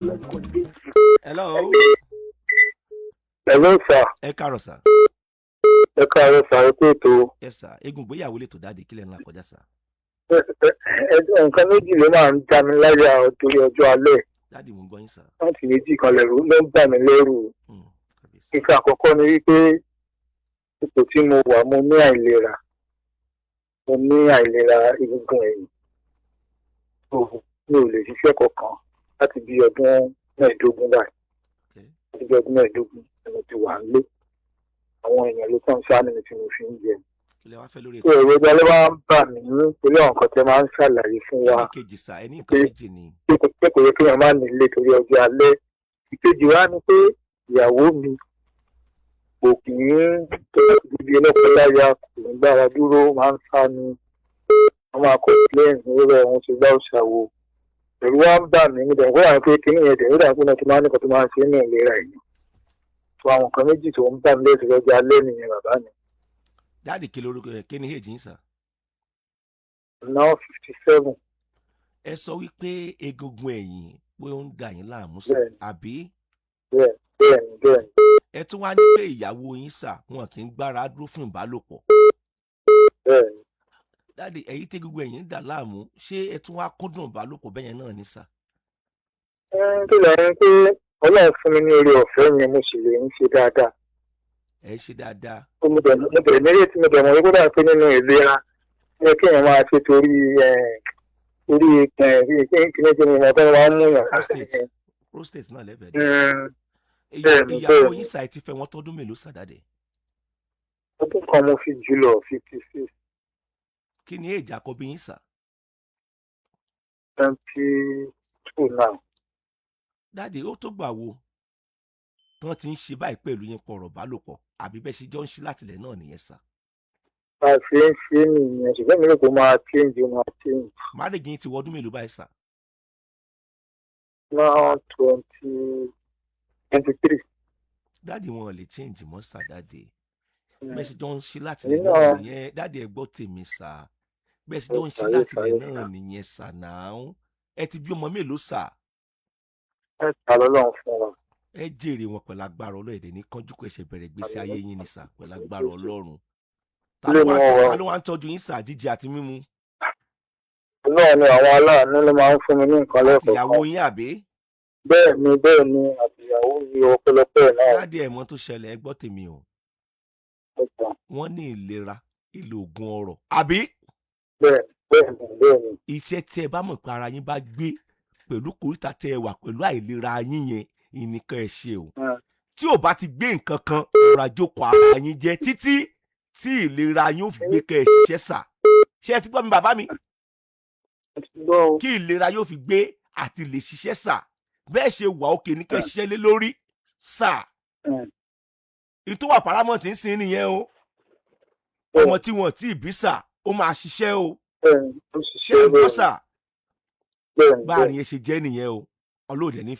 Hello. Hello sir. Ẹ káàárọ̀ sir. Ẹ káàárọ̀ sir, ẹ kú ètò. Yes sir, eégún ìgbéyàwó lè tó dáde, kílẹ̀ ńlá kọjá sir. Nǹkan méjì ló máa ń já mi láyà torí ọjọ́ alẹ́. Daddy, mo ń gbọ́ yín sir. Láti méjì kan lẹ̀rù ló ń bà mí lẹ́rù. Kábíyèsí. Nǹkan àkọ́kọ́ ni wípé ipò tí mo wà, mo ní àìlera, mo ní àìlera egungun ẹ̀yìn. So, mi ò lè ṣiṣẹ́ kankan láti bí ọdún 15 báyìí. Láti bí ọdún 15 ni mo ti wà nílé. Àwọn èèyàn ló kàn ṣáà mi tí mo fi ń jẹ. Kílẹ̀ wá fẹ́ lórí Tó ẹ̀rọ ìgbà ló máa ń bà mí torí àwọn nǹkan tẹ́ máa ń ṣàlàyé fún wa Kí ni kejì sir? Ẹ ní nǹkan méjì ni. pé kò yẹ kéèyàn má nílé torí ọjọ́ alẹ́. Ìkejì wa ni pé ìyàwó mi kò kì í tó ibi ọlọ́pàá, kò ní gbára dúró, máa ń sá ni. Wọ́n máa complain lórí ọ̀hún ti gbá òṣàwò. Ẹ̀rù wa ń bà mí níbẹ̀ kó wà ní pé kíní yẹn dẹ̀ ó dà pé náà tó máa ń nìkan tó máa ń ṣe ní ìlera yìí. Tó àwọn nǹkan méjì tó ń bà mí lẹ́sẹ̀ lọ́jọ́ alẹ́ nìyẹn, bàbá mi. Daddy, kí lorúkọ ẹ? Kí ni age yín sir? Now 57. Ẹ sọ wípé egungun ẹ̀yìn pé ó ń dà yín láàmú sir, Bẹ́ẹ̀ni. àbí? Bẹ́ẹ̀ni. Ẹ tún wá ní pé ìyàwó yín sir, wọn kì í gbára dúró fún ìbálòpọ̀. Bẹ́ẹ̀ni. Daddy, ẹ̀yin tí egungun ẹ̀yìn ń dà láàmú, ṣé ẹ tún wá kúndùn ìbálòpọ̀ bẹ́yẹn náà ní sir? Tó lẹ́yìn pé Ọlọ́run fún mi ní oore ọ̀fẹ́ yẹn, mo sì lè ń ṣe dáadáa. Ẹ ń ṣe dáadáa. Tó mo dẹ̀ nírètí, mo dẹ̀ mọ̀ wípé dáa pé nínú ìlera ó yẹ kéèyàn máa ṣe torí kíní tí mo mọ̀ tó máa ń mú yàn. Prostate, prostate náà lẹ́bẹ̀ẹ́ dé. Bẹ́ẹ̀ni, Ìyàwó bẹ́ẹ̀ni. yín sir, ẹ ti fẹ́ wọn tọ́dún mélòó sir, daddy? Ọdún kan mo fi jù lọ, 56. Kí ni age àkọ́bí yín sir? 22 now. Daddy, ó tó gbà wo tí wọ́n ti ń ṣe báyìí pẹ̀lú yín pọ̀rọ̀ bálòpọ̀, àbí bẹ́ẹ̀ ṣe jọ ń ṣe látìlẹ̀ náà nìyẹn sir? Bá a ṣe ń ṣe nìyẹn, ṣùgbọ́n mi rò pé ó máa change, ó máa change. Marriage yín ti wọ ọdún mélòó báyìí sir? Now 2023. Daddy, wọn ò lè change mọ́ sir. Daddy, bẹ́ẹ̀ ṣe jọ ń ṣe látìlẹ̀ Èmi náà nìyẹn. Daddy, ẹ gbọ́ tèmi sir, bẹ́ẹ̀ ṣe jọ ń ṣe látìlẹ̀ náà nìyẹn sir. Náà ẹ ti bí ọmọ mélòó sir? Mẹ́ta lọ́lọ́run fún wa. Ẹ jèrè wọn pẹ̀lú agbára Ọlọ́run. Èdè ní kánjú kó ẹsẹ̀ bẹ̀rẹ̀ gbèsè ayé yín ni sir, pẹ̀lú agbára Ọlọ́run. Ta Ilé ló ni wá wọ́n wà. Ta ló wá ń tọ́jú yín sir, jíjẹ àti mímu? Ọlọ́run ni, àwọn aláàánú ló máa ń fún mi ní nǹkan Àtìyàwó lẹ́ẹ̀kọ̀ọ̀kan. yín, àbí? Bẹ́ẹ̀ni, àtìyàwó mi, ọpẹ́lọpẹ́ ẹ̀ náà. Daddy, ẹ̀mọ́ tó ṣẹlẹ̀, ẹ gbọ́ tèmi o. Ọgbà. Wọ́n ní ìlera ìlò ògùn ọrọ̀, àbí? Bẹ́ẹ̀ni. Iṣẹ́ tí ẹ bá mọ̀ pé ara yín bá gbé pẹ̀lú kòríta tẹ́ ẹ wà pẹ̀lú àìlera yín yẹn ìnìkan ẹ ṣe o. Tí ò bá ti gbé nǹkan kan, ọ̀rọ̀ àjòkò ara yín jẹ́ títí tí ìlera yín ò fi gbé kẹ́ ẹ ṣiṣẹ́ sir. Ṣé ẹ ti gbọ́ mi, bàbá mi? Mo ti gbọ́ o. Kí ìlera yóò fi gbé àti lè ṣiṣẹ́ sir, bẹ́ẹ̀ ṣe wà òkè ní kẹ́ ẹ ṣiṣẹ́ lé lórí sir. Ìtò wà paramount ń sin nìyẹn o. Ọmọ tí wọn tí ì bí sir, ó máa ṣiṣẹ́ o. Bẹ́ẹ̀ni, ó Ṣé ṣiṣẹ́. ẹ gbọ́ Bẹ́ẹ̀ni. sir? Bẹ́ẹ̀ni. Báàrin yẹn ṣe jẹ́ nìyẹn o. Ọlọ́ọ̀dẹ ní.